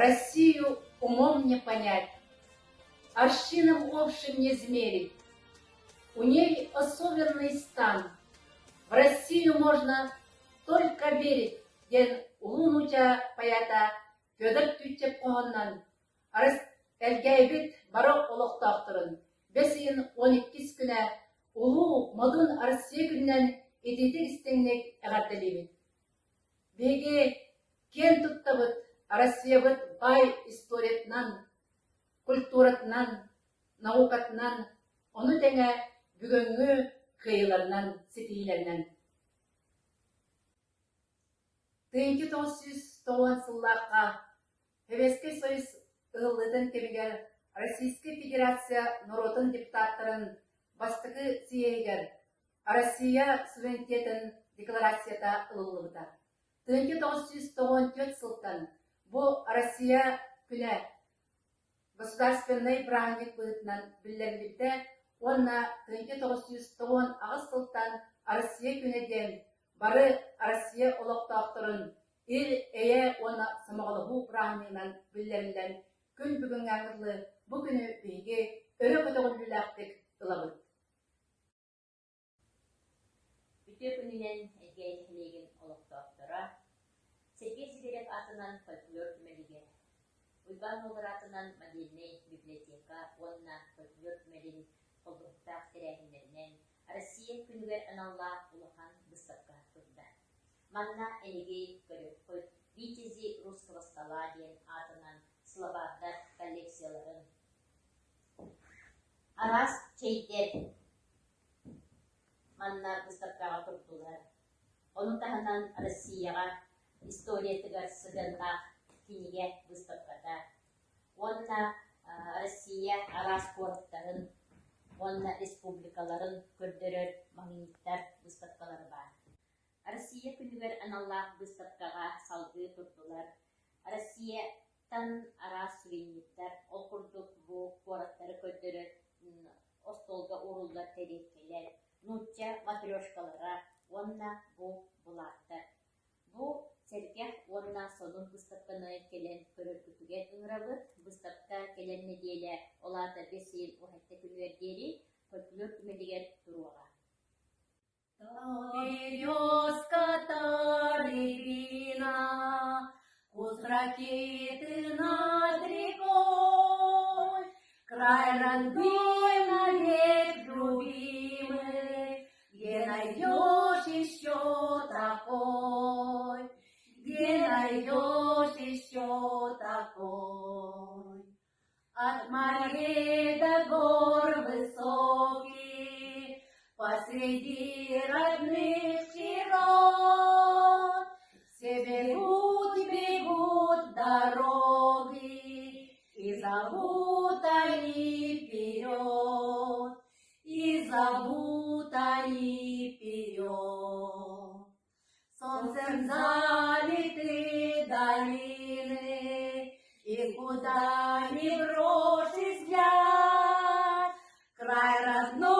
Россию умом не понять, аршином общим не измерить. У ней особенный стан. В Россию можно только верить диэн улуу нуучча поэта Федор Тютчев хоһоонунан Элгээйбит бары олохтоохторун бэс ыйын 12-ис күнэ Улуу Модун Россия күнүнэн итиитик-истиҥник эҕэрдэлиибит! Биһиги киэн туттабыт Россиябыт баай историятынан, культуратынан, наукатынан, ону тэҥэ бүгүҥҥү кыайыыларынан, ситиһиилэринэн. 1990 сыллаахха Сэбиэскэй Союз ыһыллыытын кэмигэр Российскай Федерация норуотун депутаттарын бастакы съеһигэр Россия суверенитетын декларацията ылыллыбыта. 1994 сылтан бу Россия күнэ государственнай бырааһынньык быһыытынан биллэриллибитэ уонна 1998 сылтан Россия күнэ диэн бары Россия олохтоохторун ил-эйэ уонна сомоҕолоһуу бырааһынньыгынан биллэриллэн күн бүгүҥҥээҥҥэ дылы бу күнү биһиги өрө көтөҕүллүүлээхтик ылабыт. Үтүө күнүнэн Элгээйи нэһилиэгин олохтоохторо, Сергей Зверев аатынан фольклор түмэлигэр, Уйбаан Уолур аатынан модельнай библиотека уонна фольклор түмэлин холбоһуктаах тэрээһиннэринэн Россия күнүгэр аналлаах улахан быыстапка турда. Манна эһиги көрүөххүт «Витязи русского стола» диэн аатынан сылабаардар коллекцияларын, араас чэйдэр манна быыстапкаҕа турдулар. Ону таһынан Россияҕа историятыгар сыһыаннаах кинигэ быыстапката уонна Россия араас куораттарын уонна республикаларын көрдөрөр магниттар быыстапкалара баар. Россия күнүгэр аналлаах быыстапкаҕа салгыы турдулар. Россияттан араас сувенирдар, ол курдук бу куораттары көрдөрөр остуолга ууруллар тэриэлкэлэр, нуучча матрешкалара уонна бу былааттар. Бу сэргэх уонна сонун быыстапканы кэлэн көрөргүтүгэр ыҥырабыт. Быыстапка кэлэр нэдиэлэ, ол аата бэс ыйын уһайта күнүгэр диэри фольклор түмэлигэр туруоҕа. Та березка, та рябина, Куст ракеты над рекой, Край родной навек любимый, Где найдешь еще такой, Где найдешь еще такой? От морей до гор высоких, Посреди родных широт Все бегут, бегут дороги, И зовут они вперед, И зовут они вперед. Солнцем залиты долины, И куда ни брошь взгляд, Край родной.